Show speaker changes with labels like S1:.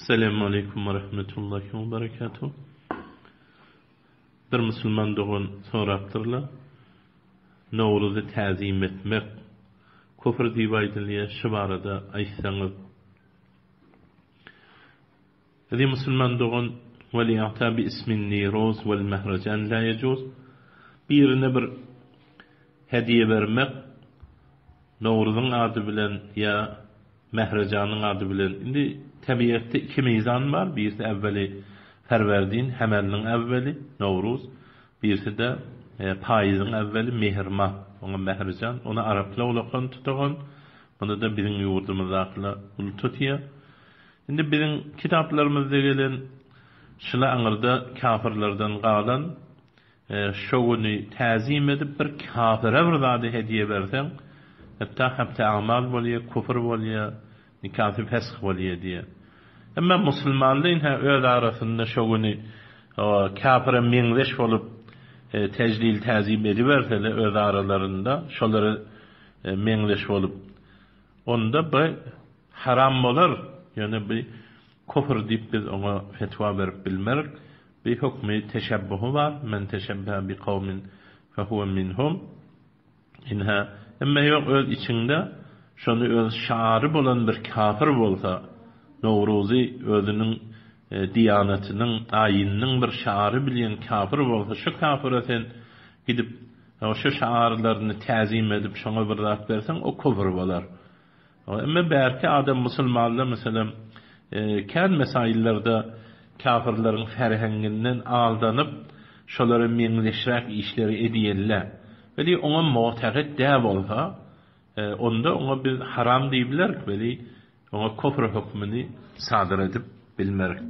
S1: Esselamu aleýkum we rahmetullahi we berekatuh. Bir musulman dogan sorapdyrlar. Nowruzy täzim etmek küfür diýip aýdylýar, şu barada aýtsaňyz. Eziz musulman dogan, Wal i'ta bi ismin Niroz wal Mehrejan la yejuz. Birine bir hediýe bermek Nowruzyň ady bilen ýa Mährejanyň ady bilen. Indi tebigatda iki mizan bar, birisi äwweli Ferwerdin, Hemelniň äwweli, Nowruz, birisi-de paýyzyň äwweli Mehrmah, oňa Mährijan, ony araplar ulakan tutagan, muny-da biziň ýurdumyzdakylar uly tutýar. Indi biziň kitaplarymyzda gelen şyla aňyrda kafyrlardan galan Şo güni täzim edip bir kafire bir zady hediýe berseň, hetda habte agmal bolýa, küfür bolýa, nikasy fesh bolýa diýýär. Emma musulmanlar ynha öz arasynda şo güni kafire meňzeş bolup tejlil täzim ediberseler öz aralarynda şolara meňzeş bolup onda bu haram bolar, ýöne bu küfür diýip biz oňa fetwa berip bilmerik. Bir hökmi teşebbuhy bar, Men teşebbehe bi kawmin fehuwe minhum. Ynha, emma ýok öz içiňde şony öz şary bolan bir kafir bolsa, Nowruzy özüniň diýanatynyň, aýynynyň bir şary bilýän kafir bolsa, şu kafire sen gidip şu şarlaryny täzim edip şoňa bir zat berseň, o küfür bolar. Emma bärki adam musulmanlar meselem kän mesaillerde kafirleriň ferhenginden aldanyp şolara meňzeşräk işleri edýärler. Weli oňa mugtagyt dä bolsa onda oňa biz haram diýbilerik weli oňa kofr hökmüni sadyr edip bilmerik.